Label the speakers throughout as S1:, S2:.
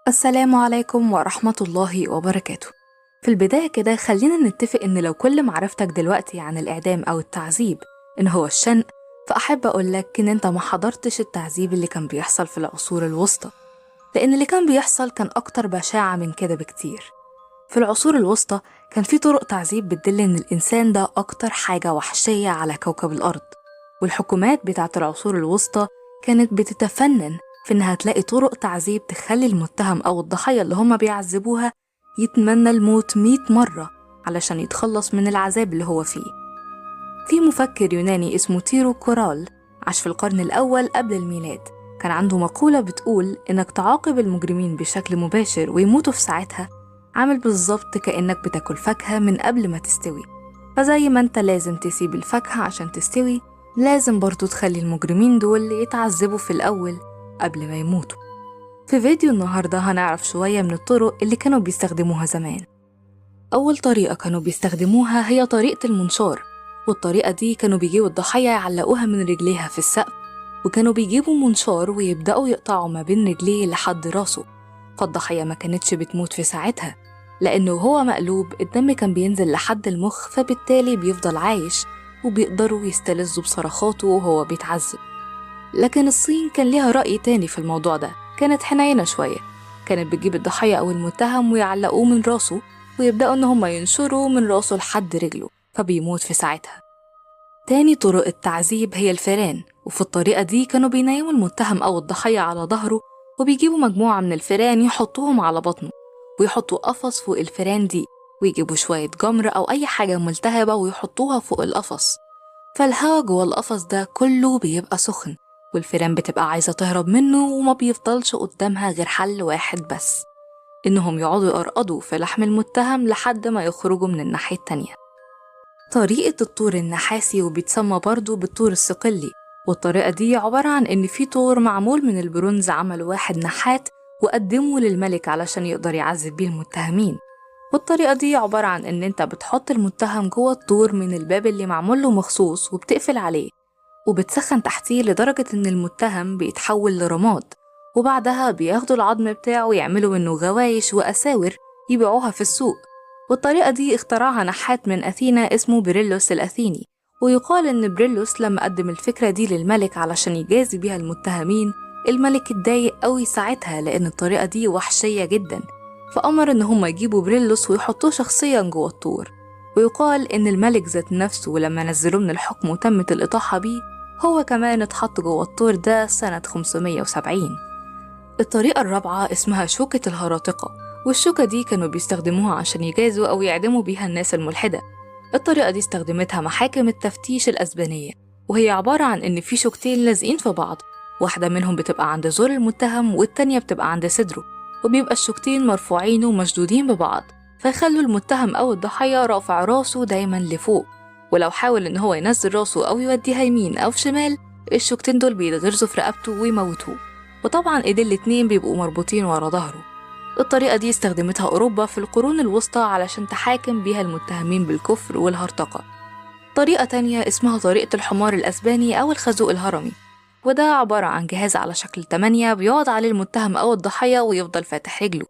S1: السلام عليكم ورحمة الله وبركاته. في البداية كده خلينا نتفق إن لو كل معرفتك دلوقتي عن الإعدام أو التعذيب إن هو الشنق، فأحب أقولك إن أنت ما حضرتش التعذيب اللي كان بيحصل في العصور الوسطى، لأن اللي كان بيحصل كان أكتر بشاعة من كده بكتير. في العصور الوسطى كان في طرق تعذيب بتدل إن الإنسان ده أكتر حاجة وحشية على كوكب الأرض، والحكومات بتاعت العصور الوسطى كانت بتتفنن في إنها تلاقي طرق تعذيب تخلي المتهم أو الضحية اللي هما بيعذبوها يتمنى الموت 100 مرة علشان يتخلص من العذاب اللي هو فيه. في مفكر يوناني اسمه تيرو كورال عاش في القرن الأول قبل الميلاد، كان عنده مقولة بتقول إنك تعاقب المجرمين بشكل مباشر ويموتوا في ساعتها عامل بالظبط كأنك بتاكل فاكهة من قبل ما تستوي، فزي ما انت لازم تسيب الفاكهة عشان تستوي لازم برضو تخلي المجرمين دول يتعذبوا في الأول قبل ما يموتوا. في فيديو النهاردة هنعرف شوية من الطرق اللي كانوا بيستخدموها زمان. أول طريقة كانوا بيستخدموها هي طريقة المنشار، والطريقة دي كانوا بيجيبوا الضحية يعلقوها من رجليها في السقف، وكانوا بيجيبوا منشار ويبدأوا يقطعوا ما بين رجليه لحد راسه، فالضحية ما كانتش بتموت في ساعتها لأنه هو مقلوب الدم كان بينزل لحد المخ، فبالتالي بيفضل عايش وبيقدروا يستلذوا بصرخاته وهو بيتعذب. لكن الصين كان ليها رأي تاني في الموضوع ده، كانت حنينة شوية، كانت بتجيب الضحية أو المتهم ويعلقوه من راسه ويبدأوا إن هما ينشروا من راسه لحد رجله فبيموت في ساعتها. تاني طرق التعذيب هي الفئران، وفي الطريقة دي كانوا بينيموا المتهم أو الضحية على ظهره وبيجيبوا مجموعة من الفئران يحطوهم على بطنه ويحطوا قفص فوق الفئران دي ويجيبوا شوية جمر أو أي حاجة ملتهبة ويحطوها فوق القفص، فالهوا جوه القفص ده كله بيبقى سخن والفئران بتبقى عايزة تهرب منه وما بيفضلش قدامها غير حل واحد بس، إنهم يقعدوا يقرقضوا في لحم المتهم لحد ما يخرجوا من الناحية التانية. طريقة الطور النحاسي وبيتسمى برضو بالطور الصقلي، والطريقة دي عبارة عن إن في طور معمول من البرونز عمل واحد نحات وقدمه للملك علشان يقدر يعذب بيه المتهمين. والطريقة دي عبارة عن إن أنت بتحط المتهم جوه الطور من الباب اللي معمول له مخصوص وبتقفل عليه وبتسخن تحتيه لدرجة إن المتهم بيتحول لرماد، وبعدها بياخدوا العظم بتاعه ويعملوا منه غوايش وأساور يبيعوها في السوق. والطريقة دي اخترعها نحات من أثينا اسمه بريلوس الأثيني، ويقال إن بريلوس لما قدم الفكرة دي للملك علشان يجازي بيها المتهمين الملك اتضايق قوي ساعتها لأن الطريقة دي وحشية جدا، فأمر إن هما يجيبوا بريلوس ويحطوه شخصيا جوه الطور. ويقال إن الملك ذات نفسه لما نزلوه من الحكم وتمت الإطاحة بيه هو كمان اتحط جوه الطور ده سنة 570. الطريقة الرابعة اسمها شوكة الهراطقة، والشوكة دي كانوا بيستخدموها عشان يجازوا أو يعدموا بيها الناس الملحدة. الطريقة دي استخدمتها محاكم التفتيش الأسبانية، وهي عبارة عن إن في شوكتين لازقين في بعض، واحدة منهم بتبقى عند زور المتهم والتانية بتبقى عند صدره، وبيبقى الشوكتين مرفوعين ومشدودين ببعض، فيخلوا المتهم أو الضحية رافع راسه دايما لفوق، ولو حاول إن هو ينزل راسه أو يوديها يمين أو شمال الشوكتين دول بيتغرزوا في رقبته ويموتوه، وطبعا إيدين الاتنين بيبقوا مربوطين ورا ظهره. الطريقة دي استخدمتها أوروبا في القرون الوسطى علشان تحاكم بيها المتهمين بالكفر والهرطقة. طريقة تانية اسمها طريقة الحمار الأسباني أو الخازوق الهرمي، وده عبارة عن جهاز على شكل 8 بيقعد عليه المتهم أو الضحية ويفضل فاتح رجله،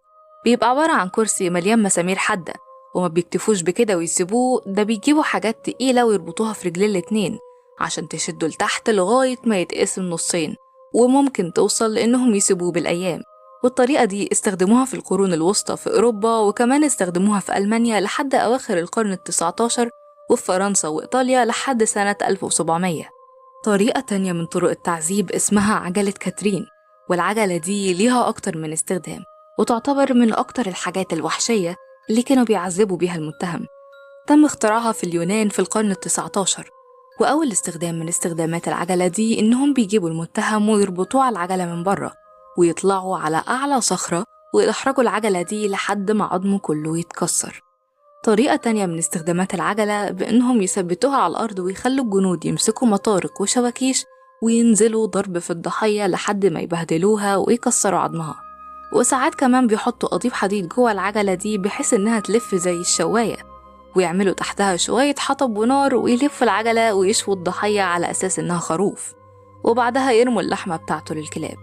S1: بيبقى عبارة عن كرسي مليان مسامير حادة، وما بيكتفوش بكده ويسيبوه، ده بيجيبوا حاجات تقيلة ويربطوها في رجلين الاتنين عشان تشدوا لتحت لغاية ما يتقسم نصين، وممكن توصل لإنهم يسيبوه بالأيام. والطريقة دي استخدموها في القرون الوسطى في أوروبا، وكمان استخدموها في ألمانيا لحد أواخر القرن ال19، وفي فرنسا وإيطاليا لحد سنة 1700. طريقة تانية من طرق التعذيب اسمها عجلة كاترين، والعجلة دي ليها أكتر من استخدام وتعتبر من أكتر الحاجات الوحشية اللي كانوا بيعذبوا بيها المتهم. تم اختراعها في اليونان في القرن ال19، وأول استخدام من استخدامات العجلة دي إنهم بيجيبوا المتهم ويربطوه على العجلة من بره ويطلعوا على أعلى صخرة ويحرجوا العجلة دي لحد ما عظمه كله يتكسر. طريقة تانية من استخدامات العجلة بإنهم يثبتوها على الأرض ويخلوا الجنود يمسكوا مطارق وشواكيش وينزلوا ضرب في الضحية لحد ما يبهدلوها ويكسروا عظمها. وساعات كمان بيحطوا قضيب حديد جوه العجلة دي بحيث إنها تلف زي الشواية، ويعملوا تحتها شوية حطب ونار ويلفوا العجلة ويشووا الضحية على أساس إنها خروف، وبعدها يرموا اللحمة بتاعته للكلاب.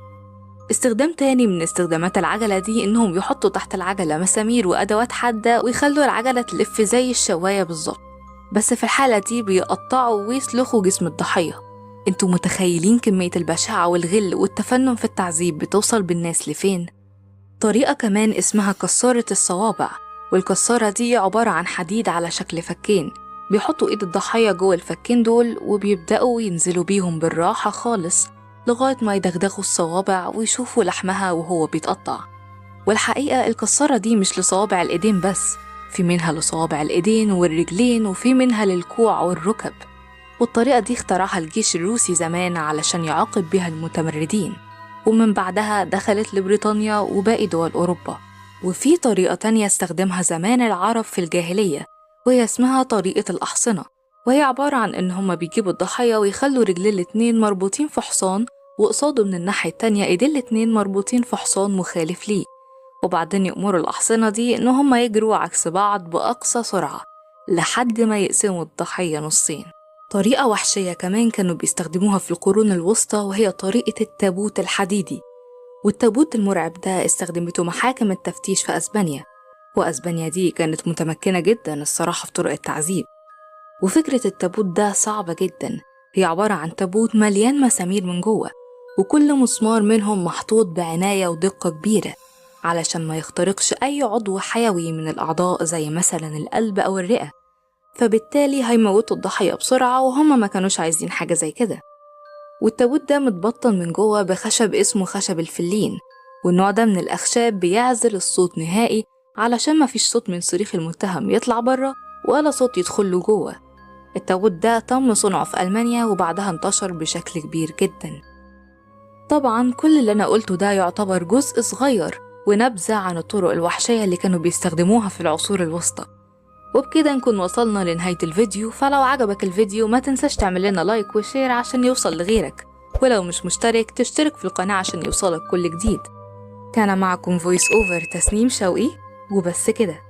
S1: استخدام تاني من استخدامات العجلة دي إنهم يحطوا تحت العجلة مسامير وأدوات حادة ويخلوا العجلة تلف زي الشواية بالظبط، بس في الحالة دي بيقطعوا ويسلخوا جسم الضحية. انتوا متخيلين كمية البشاعة والغل والتفنن في التعذيب بتوصل بالناس لفين؟ طريقة كمان اسمها كسارة الصوابع، والكسارة دي عبارة عن حديد على شكل فكين، بيحطوا ايد الضحية جوه الفكين دول وبيبدأوا ينزلوا بيهم بالراحة خالص لغاية ما يدغدغوا الصوابع ويشوفوا لحمها وهو بيتقطع. والحقيقة الكسارة دي مش لصوابع الإيدين بس، في منها لصوابع الإيدين والرجلين، وفي منها للكوع والركب. والطريقة دي اخترعها الجيش الروسي زمان علشان يعاقب بها المتمردين، ومن بعدها دخلت لبريطانيا وباقي دول أوروبا. وفي طريقة تانية استخدمها زمان العرب في الجاهلية، وهي اسمها طريقة الأحصنة، وهي عبارة عن إن هما بيجيبوا الضحية ويخلوا رجلين الاتنين مربوطين في حصان، وقصاده من الناحية التانية ايدين الاتنين مربوطين في حصان مخالف ليه، وبعدين يأمروا الأحصنة دي إن هما يجروا عكس بعض بأقصى سرعة لحد ما يقسموا الضحية نصين. طريقة وحشية كمان كانوا بيستخدموها في القرون الوسطى، وهي طريقة التابوت الحديدي. والتابوت المرعب ده استخدمته محاكم التفتيش في أسبانيا، وأسبانيا دي كانت متمكنة جدا الصراحة في طرق التعذيب. وفكرة التابوت ده صعبة جدا، هي عبارة عن تابوت مليان مسامير من جوه، وكل مسمار منهم محطوط بعناية ودقة كبيرة علشان ما يخترقش أي عضو حيوي من الأعضاء زي مثلا القلب أو الرئة، فبالتالي هيموتوا الضحية بسرعة، وهم ما كانوش عايزين حاجة زي كده. والتابوت ده متبطن من جوه بخشب اسمه خشب الفلين، والنوع ده من الأخشاب بيعزل الصوت نهائي علشان ما فيش صوت من صريخ المتهم يطلع بره ولا صوت يدخله جوه. التابوت ده تم صنعه في ألمانيا وبعدها انتشر بشكل كبير جدا. طبعا كل اللي أنا قلته ده يعتبر جزء صغير ونبذة عن الطرق الوحشية اللي كانوا بيستخدموها في العصور الوسطى. وبكده نكون وصلنا لنهاية الفيديو، فلو عجبك الفيديو ما تنساش تعمل لنا like و share عشان يوصل لغيرك، ولو مش مشترك تشترك في القناة عشان يوصلك كل جديد. كان معكم voice over تسنيم شوقي، وبس كده.